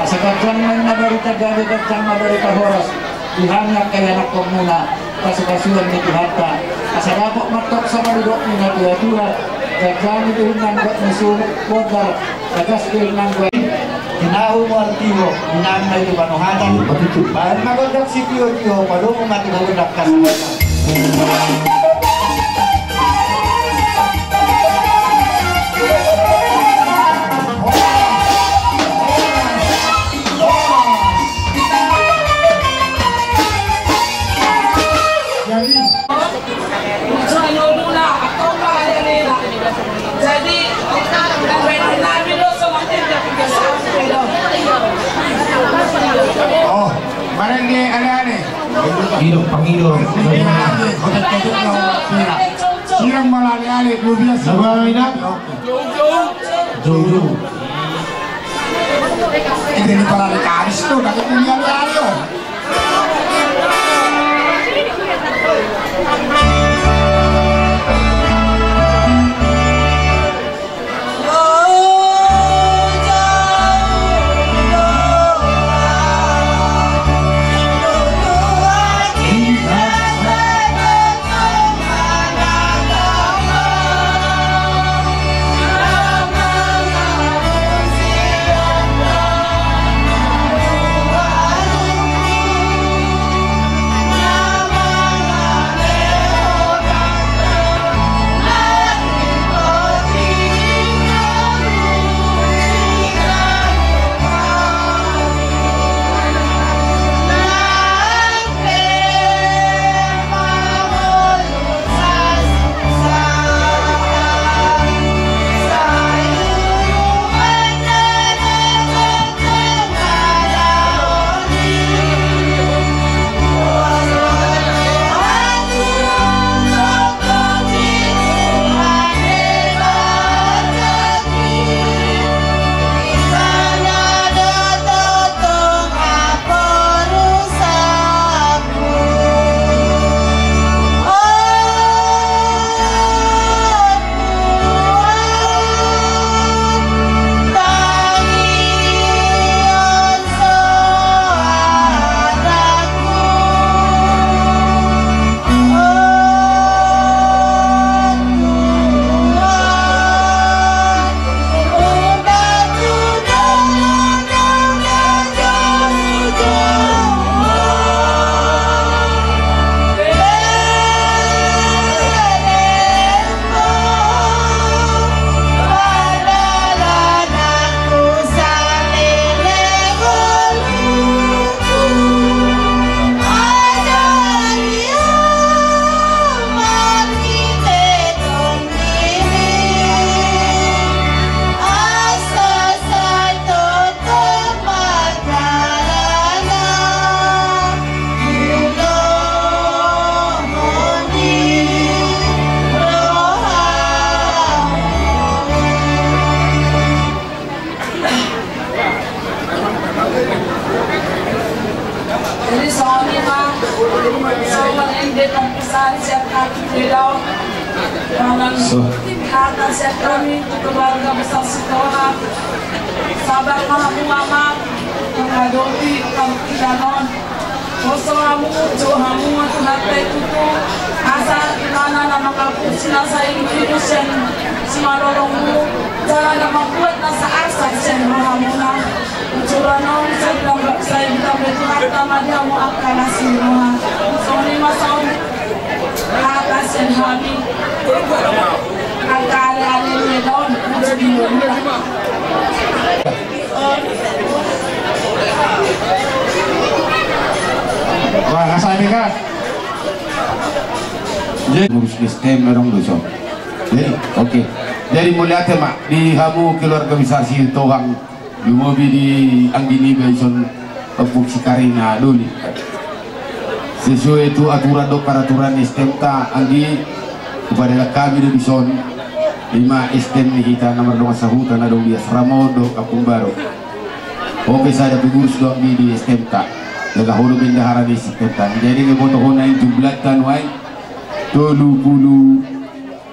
Asa ganjang ma inna barita gabe, ganjang ma barita horas di hami angka ianakkonmuna, pasupasuon ni Tuhanta. Asa dapot ma antong songon nidok ni natuatua: Ganjang do inna anggo musu bondar, bagas do inna anggo. Tinahu mual tiho, inang na i tu panuhatan. Baen ma gondang sitihotiho, padomu ma tu gondang kasihatan. Jadi, jadi, nami do sama. Oh, mana ni ane-ane? Hidup panghidup. Sirang malale-ale, dua belas. Apa, Ina? Joujou. Joujou. Ini di Parari Kamis tuh, nanti punya Mario. Songon i ma di pambahenan sian hami, Deda. Manang hata sian hami tu keluarga besar Sitorang. Sabar ma hamu, Amang, mangadopi partingkian on. Poso hamu, jou hamu ma Tuhanta i tutu, asa ibana na mangapuli na sai ilu sian simalolongmu, jala na mambuat na saarsak sian rohamuna. Ujuran on sai ditamba-, sai ditambai Tuhanta ma di hamu angka na siniroha. Songon i ma saut hata sian hami. Angka ale-ale ni Deda on, uju di hamu. Wah, kasih ini, Kak. Jadi, ngurus S T M orang dosa. Jadi, oke. Jadi, mauliate ma di hamu keluarga besar Sitorang, lumobi di anggi niba dison, Ompung si Karina Doli. Sesuai tu aturan dohot peraturan S T M-ta, anggi, hupadalan hami do dison, ima S T M ni hita na mardongan sahuta na adong di asrama on dohot Kampung Baru. Oke, sada pengurus do anggi di S T M-ta. Jala ho do bendahara ni S T M-ta. Jadi, dibotohon na i jumlahta nuaeng tolu pulu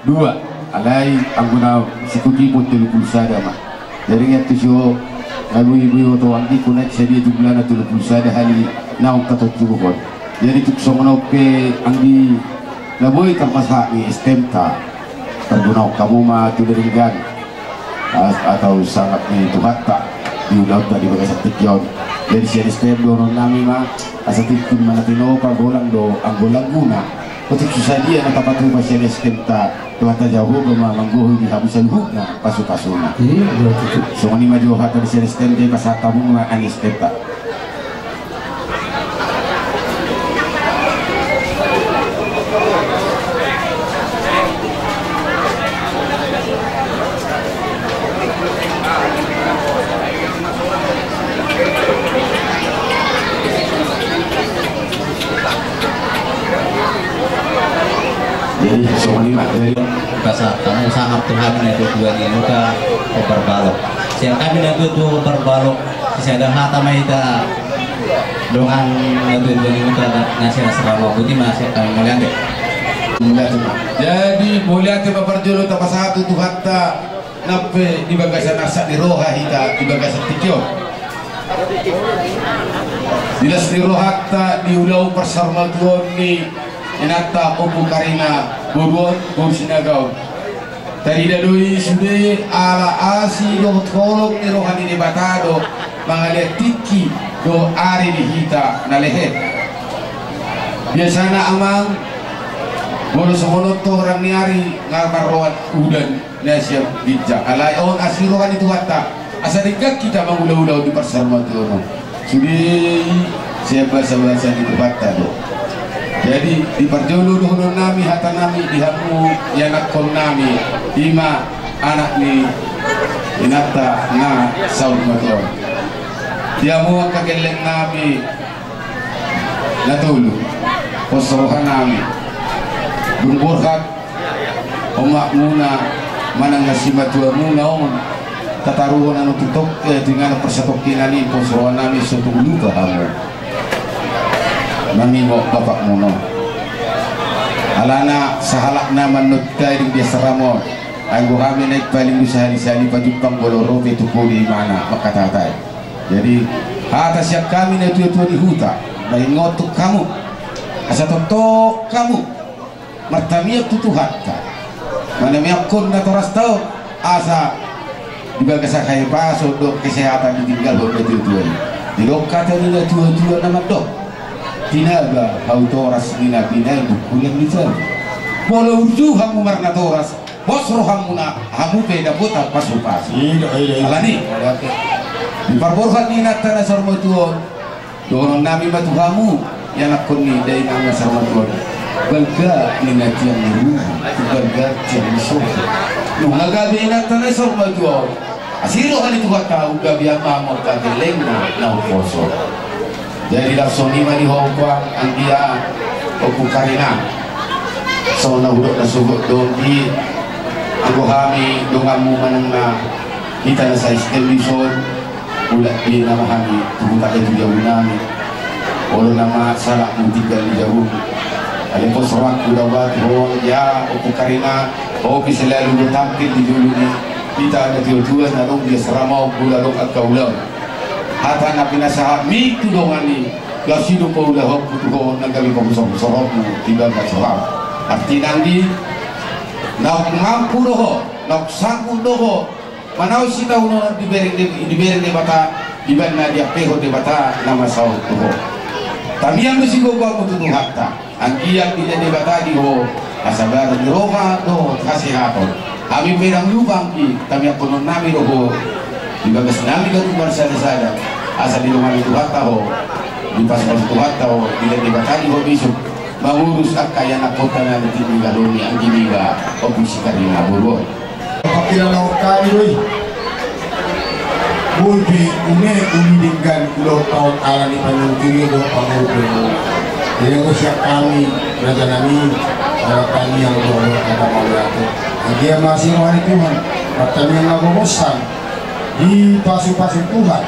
dua. Alai anggo na sikopi pe tolu pulu sada ma. Jadi, nga tu so, na boi-boi oto anggi, hona sadia jumlahna tolu pulu sada hali naung tatontuhon. Jadi, tung songon on pe anggi na boi tarpasahat ni S T M-ta, targunohon hamu ma tu denggan, as-, atau sangap ni Tuhanta di ulaonta di bagasan tingki on. Jadi, sian S T M dohonon nami ma, asa tingki ma na tinopa, golang do anggo langguna. Otik so sadia na tapatupa sian S T M-ta, Tuhanta Jahowa ma manggohi di hamu saluhutna pasupasuna. Iya, betul. Songon i ma jo hata ni sian S T M, jadi pasahat hamu ma an S T M-ta. Jadi, songon i ma, jadi. Pasahat hamu sangap tu hami natuatua ni huta Hombar Balok. Sian hami natuatua Hombar Balok, sisada hata ma hita dongan natuatua ni huta na sian asrama, boti ma sian hami, mauliate. Mauliate ma. Jadi, mauliate ma parjolo tapasahat tu Tuhanta, nang pe di bagasan arsak ni roha hita di bagasan tingki on. Di las ni rohanta di ulaon parsarumatuaon ni inanta Ompu Karina boru on, boru Sinaga on. Tarida do i sude ala asi dohot holong ni roha ni Debata do mangalean tingki dohot ari di hita na lehet. Biasana, Amang, molo songon on torang ni ari nga marroan udan na sian ginjang. Alai on asi roha ni Tuhanta, asa denggan hita mangulaula on di parsarumatuaon on. Sude i sian basabasa ni Tuhanta do. Jadi, di parjolo dohonon nami hata nami di hamu ianakhon nami, ima anak ni inanta na saur matua on. Di hamu angka gelleng nami na tolu, pos roha nami, dung borhat omakmuna manang na simatuamuna on tataruhon annon tu tok-, eh, tu inganan parsatongkinan i, pos roha nami so tung lupa hamu mangingot bapakmuna on. Alana sahalakna mannon taeding di asrama on. Anggo hami naeng paling do sahali-sahali pajumpang molo ro pe tu pudi imana mangkatahatai. Jadi, hata sian hami natuatua ni huta, na ingot tu hamu, asa tongtong hamu martamiang tu Tuhanta, manamianghon natorasta on, asa di bagasan hahipason dohot kesehatan ditinggalhon natuatua i. Didok hata ni natuatua na mandok: Tinaga hau toras ni na binahen bungkulan ni jabu. Molo uju hamu marnatoras, pos rohamuna, hamu pe dapotan pasupasu. Ida, ida, ida. Alani, di parborhat ni inanta na saur matua on, dohonon nami ma tu hamu ianakhon ni dainang na saur matua on: Balga ni na tiang ni rubu, balga tiang ni sopo. Nunga gabe inanta na saur matua on, asi roha ni Tuhanta, gabe hamu angka gellengna na umposo. Jadi, laos songon i ma di ho, Puang, anggia, Ompu Karina. Songon na hudok na sogot do on di, anggo hami donganmu manang na hita na sa-S T M dison, mulak di nama hami tu huta i tu jabu nami. Olo nama salakmu tinggal di jabu. Alai pos rohangku dapot ho, ya, Ompu Karina, ho pe selalu do tampil di jolo ni hita na tua-tua na adong di asrama on, molo adong angka ulaon. Hata na pinasahatmi tu dongan i, laos i do paulahonku tu ho, na gabe pamusamusaonmu di bagas roham. Artina anggi, naung mampu do ho, naung sanggup do ho, manaon sitaonon on dibereng, dibereng Debata, di bagasan na diampehon Debata na masa on tu ho. Tamiang do sigogoonmu tu Tuhanta. Anggiat dilean Debata di ho hasabaron ni roha dohot hasehaton. Hami pe ndang lupa anggi, tamiangkonon nami do ho di bagas nami ganup marsadasada, asa didongani Tuhanta ho, dipasupasu Tuhanta ho, dilean Debata di ho bisuk mangurus angka ianakhonta na di tingki gadong ni anggi niba, Ompu si Karina boru on. Pakilalahon hami do i. Boi pe une uli denggan ulaonta on ala ni panuturion dohot pangurupionmuna. Jadi anggo sian hami, raja nami, ala tamiang do, ala tamiang do. Anggiat ma asi roha ni Tuhan, martamiang na gomos hami dipasupasu Tuhan.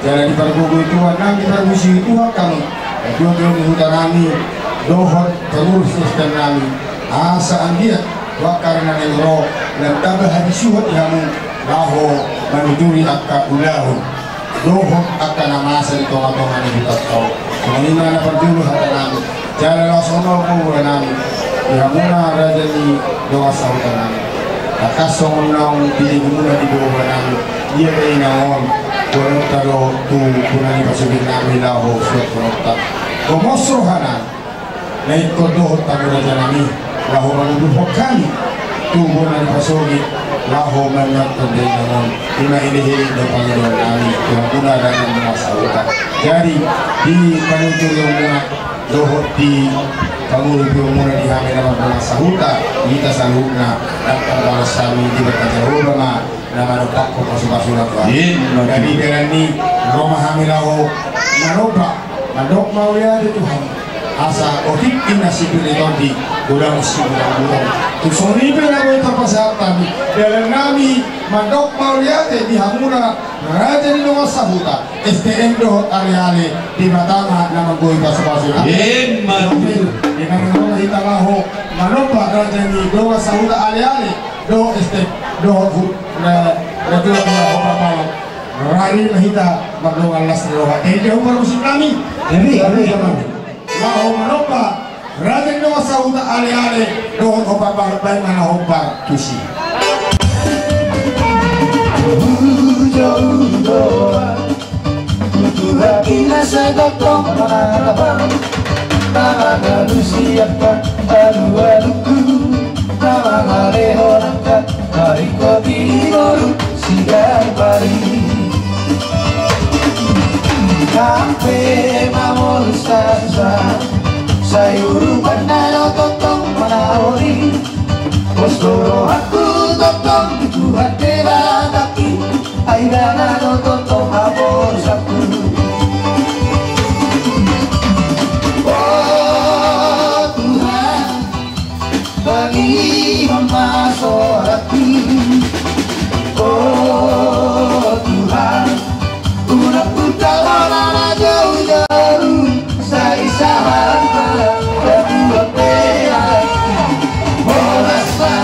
Jala dipargogoi Tuhan nang, dipargogoi Tuhan hamu, ketua-tua ni huta nami dohot pengurus S T M nami, asa anggiat tu angka ari na naeng ro, lam tamba habisuhon di hamu laho manuturi angka ulaon dohot angka na masa di tonga-tonga ni hutanta on. Songon i ma na parjolo hata nami. Jala laos on do boha nami, di hamuna raja ni dongan sahuta nami. Tangkas songon naung ditegumuna di boha nami, ia pe inang on, boanonta do tu bona ni pasogit nami laho suanhononta. Gomos roha nami na ingkon dohot hamu raja nami laho mangudukhon hami tu bona ni pasogit laho manuanhon da inang on. I ma elek-elek do pangidoan nami tu hamuna raja ni dongan sahuta. Jadi di panuturion muna dohot di pangurupionmuna di hami na mardongan sahuta, hita saluhutna, ndang tarbalos hami, Debata Jahowa ma na manompakhon pasupasuna tu hami. Emma tutu. Jadi dalan ni ro ma hami laho manomba, mandok mauliate tu hamu. Asa otik i na sipir ni tondi, godang sibutang-butang. Tung songon i pe na boi tarpasahat hami, dalan nami mandok mauliate di hamuna raja ni dongan sahuta, S T M dohot ale-ale, Debata ma na manggohi pasupasuna. Emma tutu. Di na ro ma hita laho manomba raja ni dongan sahuta ale-ale dohot S T M dohot hu-, na, na tua-tua Hombar Balok. Rade ma hita mardongan las ni roha. Ende hombar musik nami. Jadi, jadi, jadi. Laho manomba raja ni dongan sahuta ale-ale dohot Hombar Balok, baen ma na hombar tusi. Ujo ujo, tutu hati na sai tongtong mangarap, na mangalusi angka alualungku, na mangalehon angka paringkot ni boru Siganup Ari. Hape mamolus hamu, sai urupan na tongtong manahori. Pos do rohangku tongtong tu Tuhan Debatangki, ai Ibana do tongtong haposanku. O Tuhan, bangihon ma soranku. O Tuhan, unang huta Ho na joujou, sai sahat ma dabuan pe. Horas ma,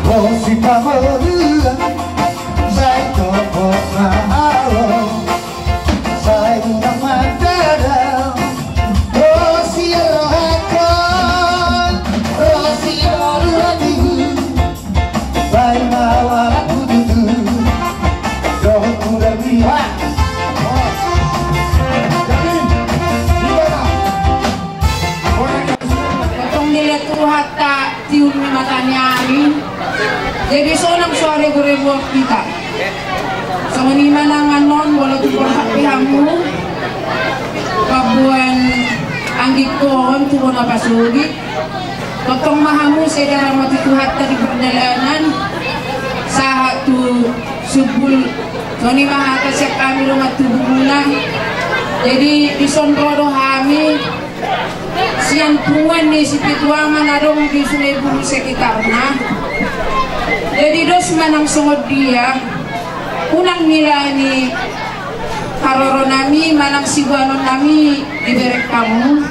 Ro si pamoruan, sai topot ma au, sai unang mandadao. Ro si rohangkon, ro si pamoruan, sai ma au anak tutu. Dohot mudar dia. Tong dilihat Tuhanta tiur ni mata ni ari. Jadi sonang so rebu-rebu hita. Songon i ma nang annon molo tung borhat pe hamu. Paboa anggingkon tu bona pasogit. Tongtong ma hamu sada ramoti Tuhanta di pardalanan. Sahat tu sumbul. Songon i ma hata sian hami dongan tubumuna. Jadi dison ro do hami. Sian punguan ni Sipitu Ama na adong di Sungai Bulu sekitarna. Jadi dos ma nang songon dia, unang nilai ni haroronami manang siboanonnami di bereng hamu.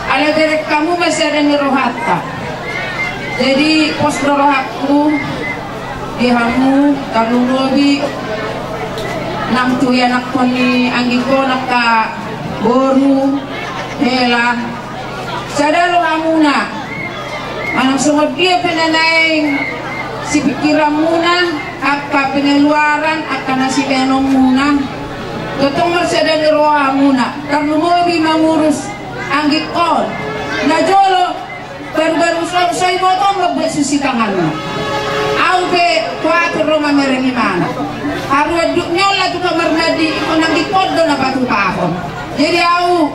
Ala bereng hamu ma sada ni rohanta. Jadi pos do rohangku di hamu, tarlumobi nang tu ianakhon ni anggingkon, angka boru, hela. Sada rohamuna, manang songon dia pe na naeng sipingkiranmuna, angka pengeluaran, angka na sibaenonmuna. Tongtong marsada ni rohamuna, tarlumobi mangurus anggingkon. Na jolo, baru-baru so, so iboto mambuat susi tanganna. Au pe kuatir ro mamereng imana. Haru anduk ni on laho tu kamar mandi, ingkon anggingkon do na patupahon. Jadi au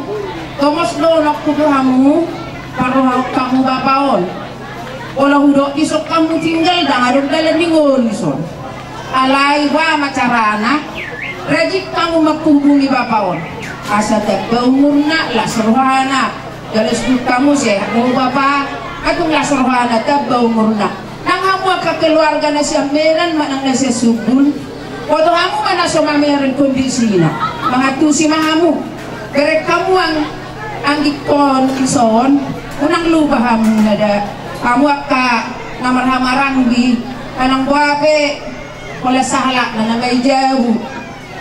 tomos do nokku tu hamu, parrohahon hamu bapa on. Pola hudok dison hamu tinggal, ndang adong dalan ni ngolu dison. Alai boha ma carana, rajin hamu manghubungi bapa on. Asa tamba umurna, las rohana. Jala sudut hamu sehat do bapa, atung las rohana, tamba umurna. Nang hamu angka keluarga na sian Medan manang na sian Sumbul, boto hamu ma na so mamereng kondisina. Mangantusi ma hamu. Bereng hamu ang, anggingkon dison, unang lupa hamu na da. Hamu angka na marhahamaranggi, manang boha pe, pola sahalakna na mai jabu.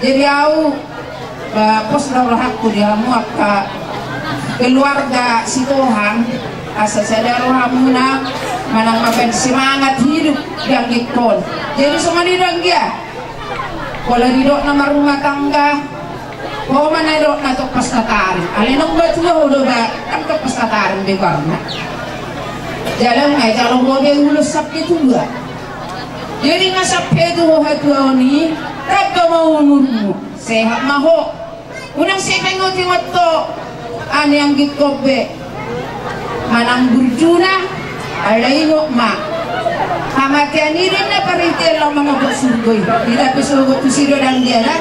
Jadi au, ba, pos do rohangku di hamu angka keluarga Sitohang, asa sada rohamuna, manang mambaen semangat hidup di anggingkon. Jadi songon i do anggia. Pola didok na marrumah tangga, ho ma na didok na tong pasta taring. Alai naung matua ho do ba, ndang tong pasta taring be goarna. Jala nga jalo ho be ulos sampe tua. Jadi nga sampe tu ho hatuaon i, tamba ma umurmu, sehat ma ho. Unang sai paingot-ingot ho, ani anggingkon be. Manang burjuna, alai ingot ma. Hamatean i do na parhitean laho manopot surgo i. Hita pe sogot tusi do dang dia da.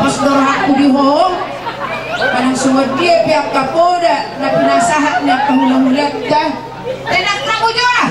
Pos do rohangku di ho. Manang songon dia pe angka poda na pinasahat ni angka hulahulanta. Tenang hamu jo ah.